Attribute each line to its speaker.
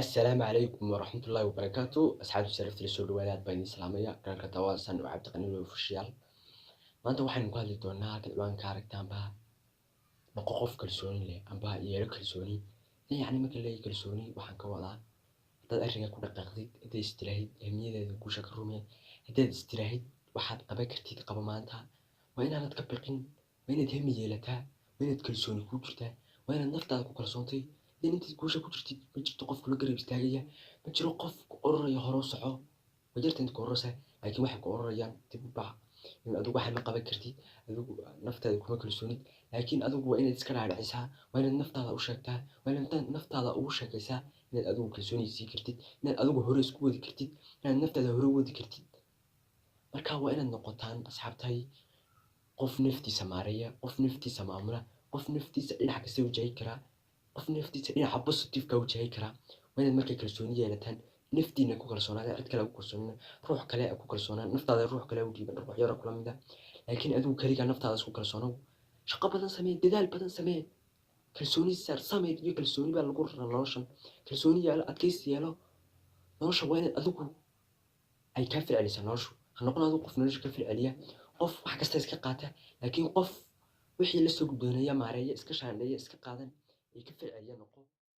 Speaker 1: Assalaamu calaykum waraxmatullaahi wabarakaatu. Asxaabta sharafta la soo dhawaada, aad baan idin salaamaya. Kanalka tawaasan waa Cabdiqani Official. Maanta waxaynu ku hadli doonaa halkan ciwaanka aragtaanba: noqo qof kalsooni leh amba yeelo kalsooni. Yacni marka leeyahay kalsooni, waxaan ka wadaa haddaad arrinka ku dhaqaaqdid, haddaad istiraahid ahmiyadeeda guusha ka rumee, haddaad istiraahid waxaad qaban kartid qabo maanta, waa inaanad ka biqin, waa inaad hami yeelataa, waa inaad kalsooni kuu jirtaa, waa inaad naftaada ku kalsoontay. In intaad guusha ku jirtid ma jirto qof kula garab istaagaya, ma jiro qof ku ororaya hore u soco. Waa jirta inta ku ororaysa, laakiin waxay ku ororayaan dib u dhac, in adigu waxa ma qaban kartid, adigu naftaada kuma kalsoonid. Laakiin adigu waa inaad iska dhaadhicisaa, waa inaad naftaada u sheegtaa, waa inaad naftaada ugu sheekaysaa inaad adigu kalsooni sii kartid, inaad adigu hore isku wadi kartid, inaad naftaada hore u wadi kartid. Marka waa inaad noqotaan, asxaabtay, qof naftiisa maareeya, qof naftiisa maamula, qof naftiisa dhinac kasta wajahi karaa, qof naftiisa dhinaca positive-ka wajahi karaa. Waa inaad markay kalsooni yeelataan, naftiina ku kalsoonaada, cid kale ku kalsoonina, ruux kale ku kalsoonaan, naftaada ruux kale u dhiiban, ruux yaro kula mid ah, laakiin adigu kaligaa naftaada isku kalsoonow. Shaqo badan samee, dadaal badan samee, kalsooni saar, samee iyo kalsooni baa lagu raraa noloshan. Kalsooni yeelo, adkaysi yeelo. Nolosha waa inaad adigu ay kaa falcelisaa. Noloshu ha noqon adigu qof nolosha ka falceliya, qof wax kasta iska qaata, laakiin qof wixii la soo gudboonaya maareeya, iska shaandheeya, iska qaadan ay ka falceliya noqo.